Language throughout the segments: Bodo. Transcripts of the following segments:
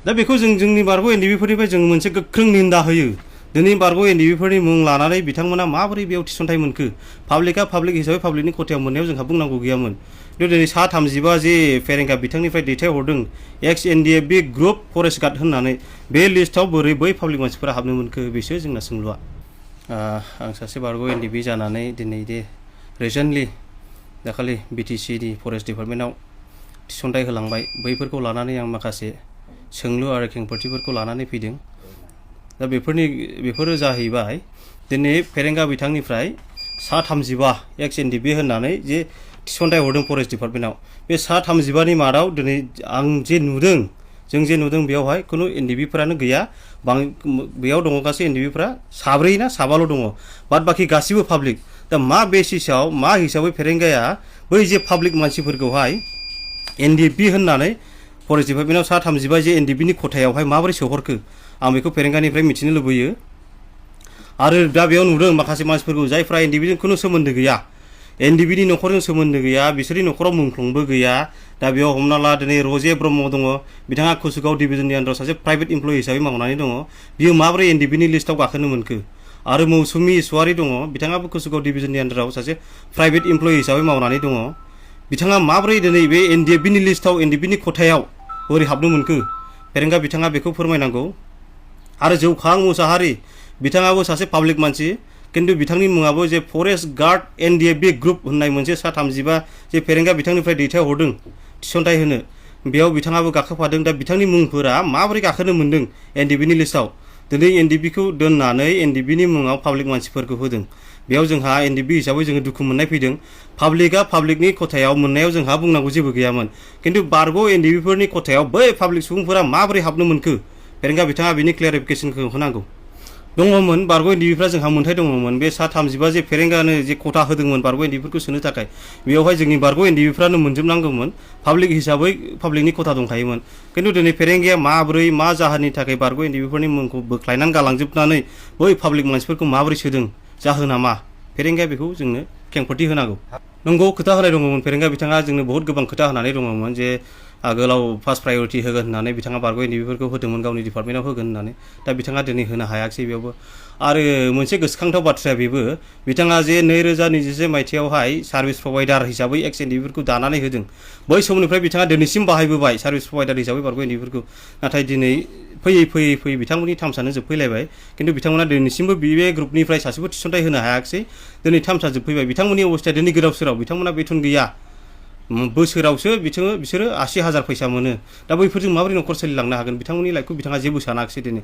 दा बेखौ जोंनि बारग' एनडिबिफोरनिफ्राय जों मोनसे गोख्रों निन्दा होयो दिनै बारग' एनडिबिफोरनि मुं लानानै बिथांमोना माबोरै बेयाव थिसनथाइ मोनखो पाब्लिकआ पाब्लिक हिसाबै पाब्लिकनि खथायाव मोननायाव जोंहा बुंनांगौ गैयामोन खिन्थु दिनै सा 35 जे फेरेंगा बिथांनिफ्राय दैथायहरदों एक्स एनडिएफबि ग्रुप फरेस्ट गार्ड होननानै बे लिस्टआव बोरै बै पाब्लिक मानसिफोरा हाबनो मोनखो बेसो जोंना सोंलुआ आं सासे बारग' एनडिबि जानानै दिनै दे रिसेन्टलि दाखालि बिटिसि नि फरेस्ट डिपार्टमेन्टआव थिसनथाइ होलांबाय बैफोरखौ लानानै आं माखासे सोंलु आरो खेंफोरथिफोरखौ लानानै फैदों दा बेफोरो जाहैबाय दिनै फेरेंगा बिथांनिफ्राय सा 35 एक्स एनडिबि होननानै जे थिसनथाइ हरदों फरेस्ट डिपार्टमेन्टआव बे सा 35 नि मादाव दिनै आं जे नुदों जों जे नुदों बेयावहाय खुनु एनडिबिफोरानो गैया बेयाव दङ गासै एनडिबिफोरा साब्रै ना साबाल' दङ बाद बाखि गासिबो पाब्लिक दा मा बेसिसआव मा हिसाबै फेरेंगाया बै जे पाब्लिक मानसिफोरखौहाय एनडिबि होननानै फरेस्ट डिपार्टमेन्टआव सा 35 जे एनडिबिनि खथायावहाय माबोरै सोहरखो आं बेखौ फेरेंगानिफ्राय मिथिनो लुबैयो आरो दा बेयाव नुदों माखासे मानसिफोरखौ जायफ्रा एनडिबिजों खुनु सोमोन्दो गैया एनडिबिनि न'खरजों सोमोन्दो गैया बिसोरनि न'खराव मुंख्लंबो गैया दा बेयाव हमना ला दिनै रजे ब्रह्म दङ बिथाङा कुसुगाव डिभिजननि आन्दाराव सासे प्राइभेट इमप्लयि हिसाबै मावनानै दङ बियो माबोरै एनडिबिनि लिस्टआव गाखोनो मोनखो आरो मौसुमि इसवारि दङ बिथाङाबो कुसुगाव डिभिजननि आन्दाराव सासे प्राइभेट इमप्लयि हिसाबै मावनानै दङ बिथाङा माबोरै दिनै बे एनडिबिनि लिस्टआव एनडिबिनि खथायाव बोरै हाबनो मोनखो फेरेंगा बिथाङा बेखौ फोरमायनांगौ आरो जौखां मुसाहारि बिथाङाबो सासे पाब्लिक मानसि किन्तु बिथांनि मुङाबो जे फरेस्ट गार्ड एनडिएफबि ग्रुप होननाय मोनसे सा 35 जे फेरेंगा बिथांनिफ्राय दैथायहरदों थिसनथाइ होनो बेयाव बिथाङाबो गाखोफादों दा बिथांनि मुंफोरा माबोरै गाखोनो मोनदों एनडिबिनि लिस्टआव दिनै एनडिबिखौ दोननानै एनडिबिनि मुङाव पाब्लिक मानसिफोरखौ होदों बेयाव जोंहा एनडिबि हिसाबै जोङो दुखु मोननाय फैदों पाब्लिकआ पाब्लिकनि खथायाव मोननायाव जोंहा बुंनांगौ जेबो गैयामोन किन्तु बारग' एनडिबिफोरनि खथायाव बै पाब्लिक सुबुंफोरा माबोरै हाबनो मोनखो फेरेंगा बिथाङा बिनि क्लियारिफिकेसनखौ होनांगौ दङमोन बारग' एनडिबिफ्रा जोंहा मोन्थाइ दङमोन बे सा 35 जे फेरेंगानो जे खथा होदोंमोन बारग' एनडिबिफोरखौ सोनो थाखाय बेयावहाय जोंनि बारग' एनडिबिफ्रानो मोनजोबनांगौमोन पाब्लिक हिसाबै पाब्लिकनि खथा दंखायोमोन किन्तु दिनै फेरेंगाया माबोरै मा जाहोननि थाखाय बारग' एनडिबिफोरनि मुंखौ बोख्लायनानै गालांजोबनानै बै पाब्लिक मानसिफोरखौ माबोरै सोदों जाहोना मा फेरेंगाया बेखौ जोंनो खेंफोरथि होनांगौ नंगौ खोथा होनाय दङमोन फेरेंगा बिथाङा जोंनो बहुत गोबां खोथा होनानै दङमोन जे आगोलाव फार्स्ट प्रायोरिटी होगोन होननानै बिथाङा बारग' एनडिबिफोरखौ होदोंमोन गावनि डिपार्टमेन्टआव होगोन होननानै दा बिथाङा दिनै होनो हायाखिसै बेयावबो आरो मोनसे गोसोखांथाव बाथ्राया बेबो बिथाङा जे 2021 मायथाइयावहाय सार्भिस प्रभाइडार हिसाबै एक्स एनडिबिफोरखौ दानानै होदों बै समनिफ्राय बिथाङा दिनैसिम बाहायबोबाय सार्भिस प्रभाइडार हिसाबै बारग' एनडिबिफोरखौ नाथाय दिनै फैयै बिथांमोननि टार्म्सआनो जोबफैलायबाय किन्तु बिथांमोना दिनैसिमबो बे ग्रुपनिफ्राय सासेबो थिसनथाइ होनो हायाखिसै दिनै टार्म्सआ जोबफैबाय बिथांमोननि अबस्थाया दिनै गोदाव सोराव बिथांमोना बेथन गैया बोसोरावसो बिसोरो 80,000 फैसा मोनो दा बैफोरजों माबोरै न'खर सोलिलांनो हागोन बिथांमोननि लाइफखौ बिथाङा जेबो सानाखिसै दिनै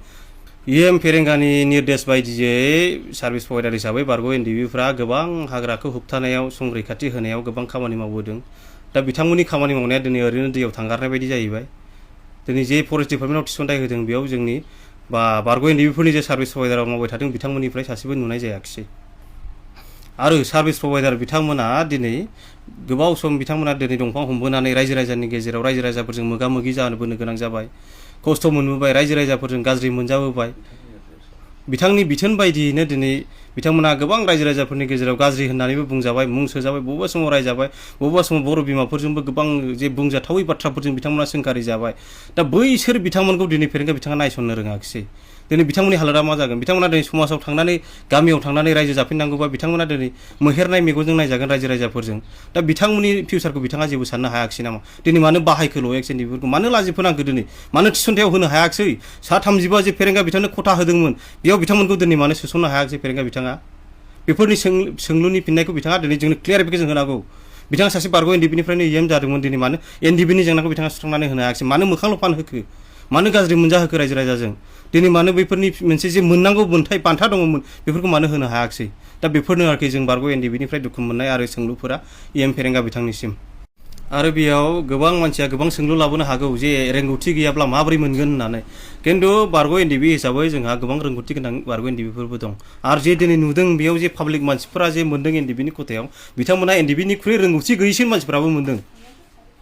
फेरेंगानि निर्देश बायदियै सार्भिस प्रभाइडार हिसाबै बारग' एनडिबिफ्रा गोबां हाग्राखौ होबथानायाव संरैखाथि होनायाव गोबां खामानि मावबोदों दा बिथांमोननि खामानि मावनाया दिनै ओरैनो दैयाव थांगारनाय बायदि जाहैबाय दिनै जे फरेस्ट डिपार्टमेन्टआव थिसनथाइ होदों बेयाव जोंनि बारग' एनडिबिफोरनि जे सार्भिस प्रभाइडाराव मावबाय थादों बिथांमोननिफ्राय सासेबो नुनाय जायाखिसै आरो सार्भिस प्रभाइडार बिथांमोना दिनै गोबाव सम बिथांमोना दिनै दंफां हमबोनानै रायजो राजानि गेजेराव रायजो राजाफोरजों मोगा मोगि जानोबोनो गोनां जाबाय खस्थ' मोनबोबाय रायजो राजाफोरजों गाज्रि मोनजाबोबाय बिथांनि बिथोन बायदियैनो दिनै बिथांमोना गोबां रायजो राजाफोरनि गेजेराव गाज्रि होननानैबो बुंजाबाय मुं सोजाबाय बबेबा समाव रायजाबाय बबेबा समाव बर' बिमाफोरजोंबो गोबां जे बुंजाथावै बाथ्राफोरजों बिथांमोना सोंखारि जाबाय दा बैसोर बिथांमोनखौ दिनै फेरेंगा बिथाङा नायसननो रोङाखिसै दिनै बिथांमोननि हालोदा मा जागोन बिथांमोना दिनै समाजाव थांनानै गामियाव थांनानै रायजो जाफिननांगौबा बिथांमोना दिनै मोहेरनाय मेगनजों नायजागोन रायजो राजाफोरजों दा बिथांमोननि फिउचारखौ बिथाङा जेबो साननो हायाखिसै नामा दिनै मानो बाहायखोल' एक्स एनडिबिफोरखौ मानो लाजिफोनांखो दिनै मानो थिसनथायाव होनो हायाखिसै सा 35 जे फेरेंगा बिथांनो खथा होदोंमोन बेयाव बिथांमोनखौ दिनै मानो सोसननो हायाखिसै फेरेंगा बिथाङा बेफोरनि सोंलुनि फिननायखौ बिथाङा दिनै जोंनो क्लियारिफिकेसन होनांगौ बिथाङा सासे बारग' एनडिबिनिफ्रायनो जादोंमोन दिनै मानो एनडिबिनि जेंनाखौ बिथाङा सुस्रांनानै होनो हायाखिसै मानो मोखांल' फान होखो मानो गाज्रि मोनजाहोखो रायजो राजाजों दिनै मानो बैफोरनि मोनसे जे मोननांगौ मोन्थाय बान्था दङमोन बेफोरखौ मानो होनो हायाखिसै दा बेफोरनो आरोखि जों बारग' एनडिबिनिफ्राय दुखु मोननाय आरो सोंलुफोरा फेरेंगा बिथांनिसिम आरो बेयाव गोबां मानसिया गोबां सोंलु लाबोनो हागौ जे रोंगौथि गैयाब्ला माबोरै मोनगोन होननानै किन्तु बारग' एनडिबि हिसाबै जोंहा गोबां रोंगौथि गोनां बारग' एनडिबिफोरबो दं आरो जे दिनै नुदों बेयाव जे पाब्लिक मानसिफोरा जे मोनदों एनडिबिनि खथायाव बिथांमोना एनडिबिनिख्रुइ रोंगौथि गैयैसिन मानसिफोराबो मोनदों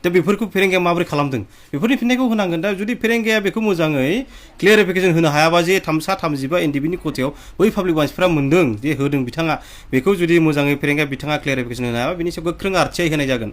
दा बेफोरखौ फेरेंगाया माबोरै खालामदों बेफोरनि फिननायखौ होनांगोन दा जुदि फेरेंगाया बेखौ मोजाङै क्लियारिफिकेसन होनो हायाबा जे सा 35 एनडिबिनि खथायाव बै पाब्लिक मानसिफोरा मोनदों जे होदों बिथाङा बेखौ जुदि मोजाङै फेरेंगाया बिथाङा क्लियारिफिकेसन होनो हायाबा बिनि सायाव गोख्रों आरथिआइ होनाय जागोन।